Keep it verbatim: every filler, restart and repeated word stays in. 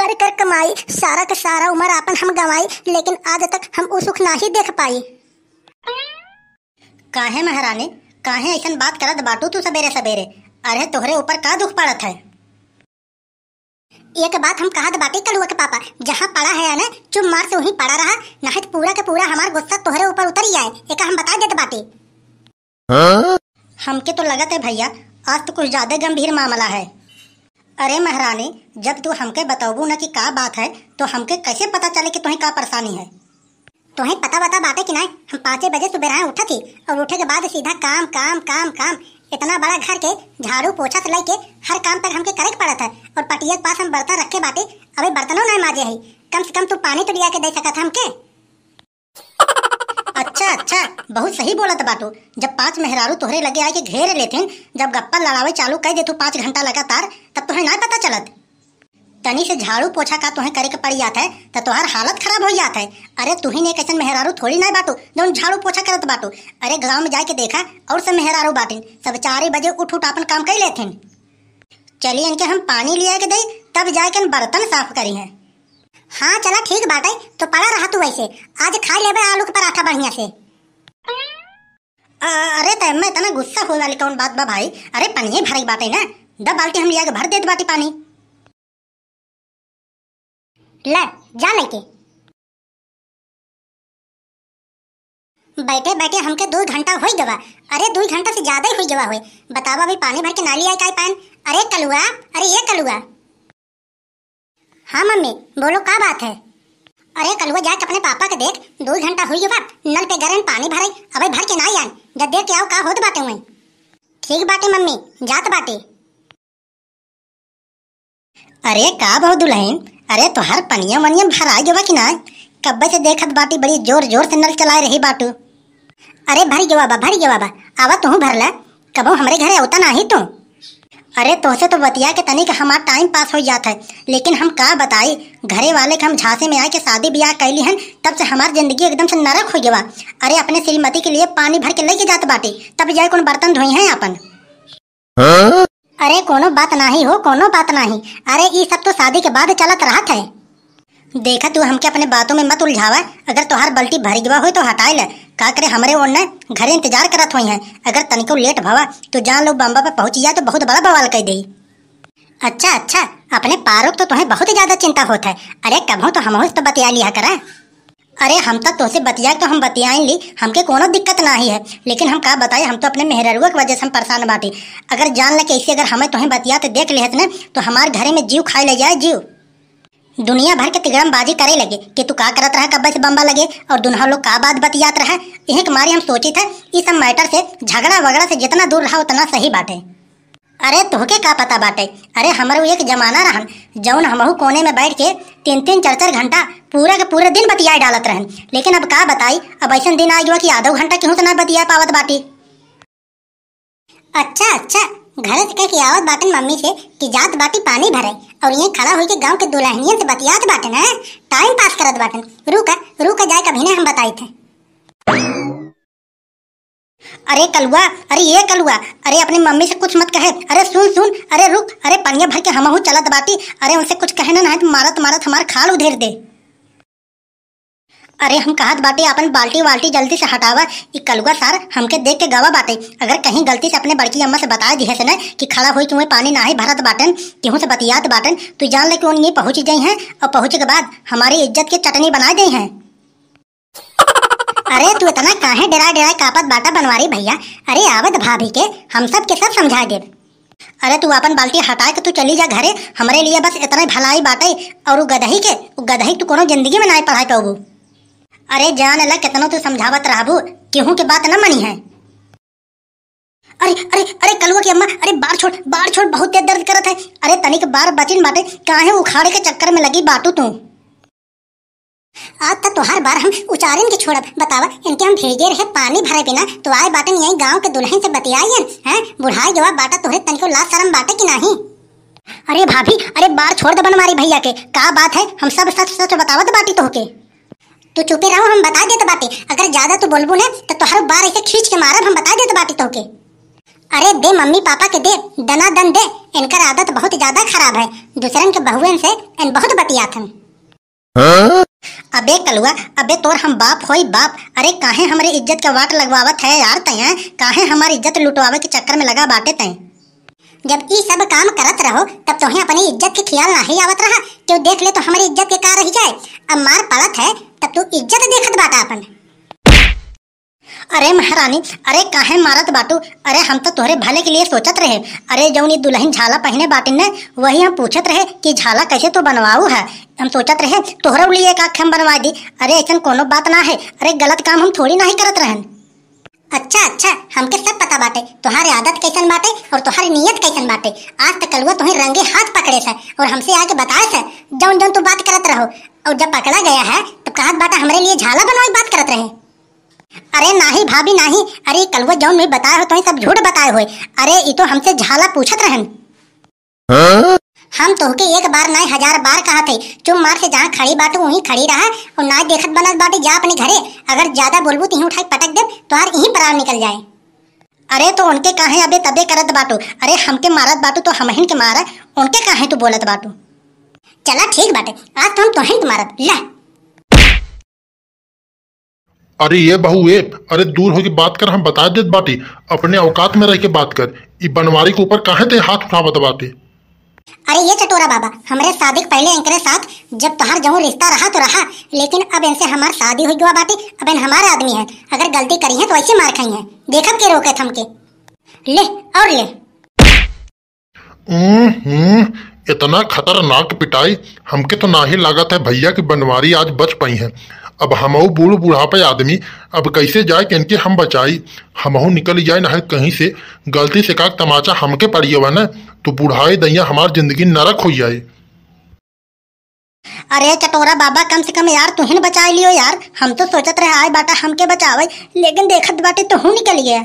कर कर कमाई, सारा के सारा उमर आपन हम गंवाई, लेकिन आज तक हम उ सुख नाही देख पाई। काहे महारानी, काहे अइसन बात करत बाटू तू सबेरे सबेरे? अरे तोहरे ऊपर का दुख पड़त है? एक बात हम कहत बाटी कलुआ के पापा, जहाँ पड़ा है ना, चुप मार से वहीं पड़ा रहा, नहीं तो पूरा के पूरा हमार गुस्सा तोहरे ऊपर उतर ही आए, एका हम बता देत बाटी। हाँ? हमके तो लगत है भइया, आज तो कुछ ज्यादा गंभीर मामला है। अरे महारानी, जब तू हमके बतौबू न कि का बात है, तो हमके कैसे पता चले कि तुहें का परेशानी है? तुहें पता बता बाटे कि नाय, हम पाँचे बजे सुबेराए उठत ही और उठे के बाद सीधा काम, काम, काम, काम। इतना बड़ा घर के झाड़ू पोछा से लेके हर काम तक हमके करे के पड़त है। और पटिया के पास हम बर्तन रखे बाटे, अबे बर्तनों नाय माजे है। कम से कम तू पानी तो लिया के दे सकत है हमके। अच्छा, अच्छा, बहुत सही बोलत बाटू। जब पांच मेहरारू तोहरे लगे आए के घेर लेथिन, जब गप्पा लड़ावे चालू कर देथू पांच घंटा लगातार, तब तोहे ना पता चलत? तनी से झाड़ू पोछा का तोहे करे के पड़ जात है, त तोहार हालत खराब हो जात है। अरे, तू ही ने कैसन मेहरारू थोड़ी ना बाटू, जौन झाड़ू पोछा करत बाटू। अरे, गांव में जाए के देखा, और सब मेहरारू बाटिन, सब चारे बजे उठ उठ आपन काम कर लेथिन। चलिए, इनके हम पानी लिया के दई, तब जाके बर्तन साफ करी हैं। हाँ, चला ठीक बाटे, तो पड़ा रहा तू वैसे। आज खा लेबे आलू के पराठा बढ़िया से। अ-, अरे, त एम्मा इतना गुस्सा होए वाली कौन बात बा भाई? अरे, पनिये भरे के बाटे ना, द बाल्टी हम लिया के भर देत बाटी पानी। ले, जा लेके। बैठे बैठे हमके दो घंटा होई गवा। अरे, दो घंटा से ज्यादा ही होई गवा होए। बतावा, अभी पानी भर के ना लिया का पान? अरे कलुआ, अरे ये कलुआ। हाँ मम्मी, बोलो, का बात है? अरे कलुआ, जाके अपने पापा के देख, दो घंटा हुई बा, नल पे गरन पानी भरे, अबे भर के ना आन, जब देख के आओ का होत बाटे हुए। ठीक बाटे मम्मी, जात बाटे। अरे का बहु दुल्हन, अरे तोहार पनिया वनिया भरा गवा कि ना? कब्बे से देखत बाटी, बड़ी जोर जोर से नल चलाए रही बाटू। अरे भर गवा बा, भर गवा बा, आवा तुहू भर ला, कबो हमरे घरे होता नाही तू। अरे तोहसे तो बतिया के तनिक हमार टाइम पास हो जात है, लेकिन हम का बताई, घरे वाले के हम झांसे में आए के शादी ब्याह कैली हन, तब से हमार जिंदगी एकदम से नरक हो गवा। अरे अपने श्रीमती के लिए पानी भर के लेके जात बाटे, तब जाए कौन बर्तन धोई हैं अपन। अरे कोनो बात नाही हो, कोनो बात नाही। अरे ई सब तो शादी के बाद चलत रहत है। देखा, तू हमके अपने बातों में मत उलझावा। अगर तोहार बल्टी भर गवा होई तो हटाए ले। का करे, हमरे ओन्ने घरे इंतजार करत होई हैं। अगर तनिको लेट भवा तो जान लो, बम्बा पे पहुंच जाए तो बहुत बड़ा बवाल कर देई। अच्छा, अच्छा, अपने पारो के तो तोहे बहुत ज्यादा चिंता होत है। अरे कबहू तो हमहू से तो बतिया लिया करा। अरे हम तो तोहसे बतिया तो हम बतियाइन ली, हमके कोनो दिक्कत नाही है, लेकिन हम का बताई, हम तो अपने मेहररुआ के वजह से हम परेशान बाटी। अगर जान ले कैसे, अगर हमें तोहे बतियात देख लेहत न तो हमार घरे में जीव खाए ले जाए जीव। दुनिया भर के तिगड़मबाजी करे लगे कि तू का करत रहा कब्बे से बम्बा लगे और दुनहा लोग का बात बतियात रहा। यही के मारे हम सोचित है, ई सब मैटर से, झगड़ा वगड़ा से जितना दूर रहा उतना सही बाटे। अरे तोहके का पता बाटे, अरे हमरो एक जमाना रहन, जौन हमहू कोने में बैठ के तीन तीन चार चार घंटा पूरा के पूरा दिन बतियाए डालत रहन। लेकिन अब का बताई, अब ऐसन दिन आ गया कि आधो घंटा केहू से ना बतिया पावत बाटी। अच्छा, अच्छा, घरे से कह के आवत बाटन मम्मी से कि जात बाटी पानी भरे, और ये खड़ा होई के गांव के दुल्हनियन से बतियात बाटन, हैं? टाइम पास करत बाटन। रुका, रुका, जाए कभी ने हम बताई थे। अरे कलुआ, अरे ये कलुआ, अरे अपनी मम्मी से कुछ मत कहे। अरे सुन, सुन, अरे रुक, अरे पनिया भर के हमहू चलत बाटी। अरे उनसे कुछ कहे ना, नहीं तो मारत मारत हमार खाल उधेर दे। अरे हम कहत बाटी, अपन बाल्टी वाल्टी जल्दी से हटावा। ई कलुआ सार हमके देख के गवा बाटे। अगर कहीं गलती से अपने बड़की अम्मा से बता दिहे से न कि खड़ा होई के वहीं पानी नाही भरत बाटन, केहू से बतियात बाटन, तो जान ले कि उन ये पहुँच जाई हैं और पहुँचे के बाद हमारी इज्जत के चटनी बना दे हैं। अरे तू इतना काहे डेराए डेराए कांपत बाटा बनवारी भैया? अरे आवत भाभी के हम सब के सब समझा देब। अरे तू अपन बाल्टी हटाए के तू चली जा घरे, हमरे लिए बस इतना ही भलाई बाटे। और उ गदही के, उ गदही तू कोनो जिंदगी में नाय पढ़ाई पाबू। अरे जान ला, कितनो तू समझावत रहबू, केहू के बात न मनी है। अरे, अरे, अरे, कलुआ की अम्मा, अरे, बार छोड़, बार छोड़, बहुत तेज दर्द करत है। अरे, तनिक बार बचिन बाटे, काहे उखाड़े के चक्कर में लगी बाटू तू? आज त तोहार बार हम उचारिन के छोड़ब। बतावा, इनके हम भेजे रहे पानी भरे बिना, तो आए बाटन यही गांव के दुल्हन से बतियाइन, हैं? बुढ़ाई गवा बाटा, तोहरे तनिको लाज शरम बाटे कि नाही? अरे भाभी, अरे, बार छोड़ दे बनवारी भैया के, का बात है? हम सब सच सच बतावत बाटी तोहके। तू चुपे रहो, हम बता देत बाटे। अगर ज्यादा तू बोलबू ने, तो तोहरो बार ऐसे खींच के मारब, हम बता देत बाटे तोहके। अरे दे मम्मी पापा के दे, दनादन दे। इनकर आदत बहुत ज्यादा खराब है, दूसरन के बहुएन से इन बहुत बतियात हन। अबे कलुआ, अबे तोर हम बाप होई बाप। अरे काहे हमरे इज्जत के वाट लगवावत है यार तैं? काहे हमार इज्जत लुटवावे के चक्कर में लगा बाटे तैं? जब ई सब काम करत रहो तब तोहे अपनी इज्जत के ख्याल नाही आवत रहा? केहू देख ले तो हमरी इज्जत के का रह जाए? अब मार पड़त है तब तू इज्जत देखत बाटा अपन। अरे महारानी, अरे काहे मारत बाटू? अरे हम तो तोहरे भले के लिए सोचत रहे। अरे जौन ई दुल्हन झाला पहिने बाटिन ने, वही हम पूछत रहे कि झाला कैसे तू बनवाऊ है। हम सोचत रहे तोहरे लिए एक आँख हम बनवा दी। अरे ऐसन कोनो बात ना है, अरे गलत काम हम थोड़ी नाही करत रहन। अच्छा अच्छा, हमके सब पता बाटे तोहार आदत कैसन बाटे और तोहार नियत कैसन बाटे। आज तक कलुआ तोहे रंगे हाथ पकड़े से और हमसे आके बताए से जौन जौन तू बात करत रहो, और जब पकड़ा गया है तब कहत बाटा हमरे लिए झाला बनवाई बात करत रहे। अरे नाही भाभी नाही, अरे कलुआ जौन भी बताए हो तोहे सब झूठ बताए होए। अरे ई तो हमसे झाला पूछत रहन। हम तोहके एक बार नाही हजार बार कहत है, चुप मार से जहाँ खड़ी बाटू वहीं खड़ी रहा और ना देखत बनत बाटे जा अपने घरे। अगर ज्यादा बोलबू तो यहीं उठा के पटक देब, तोहार यहीं प्राण निकल जाए। अरे तो उनके काहे अबे तबे करत बाटू? अरे हमके मारत बाटू तो हमहिन के मारा, उनके काहे तू बोलत बाटू? चला ठीक बाटे, आज तो हम तोहिन के मारब। ला। अरे ये बहू ए, अरे दूर होके बात कर, हम बता देत बाटी, अपने औकात में रह के बात कर। ई बनवारी के ऊपर काहे ते हाथ उठावत बाटे? अरे ये चटोरा बाबा, हमरे शादी के पहले इनकरे साथ जब तोहार जौन रिश्ता रहा तो रहा, लेकिन अब इनसे हमार शादी हो गवा बाटे, अब इन हमार आदमी है, अगर गलती करी है तो ऐसे मार खाई है, देखब के रोके थमके। ले और ले। हम्म, इतना खतरनाक पिटाई, हमके तो नाही लागत है भैया कि बनवारी आज बच पाई है। अब हमहू बूढ़ बुढ़ापे आदमी, अब कैसे जाए कि इनके हम बचाई? हमहू निकल जाए ना कहीं से, गलती से का तमाचा हमके पड़ गवा ना, तो बुढ़ाई दैया हमार जिंदगी नरक हो जाए। अरे चटोरा बाबा, कम से कम यार तुहिन बचाई लियो यार। हम तो सोचत रहे आए बाटा हमके बचावे, लेकिन देखत बाटे तुहू निकल गया।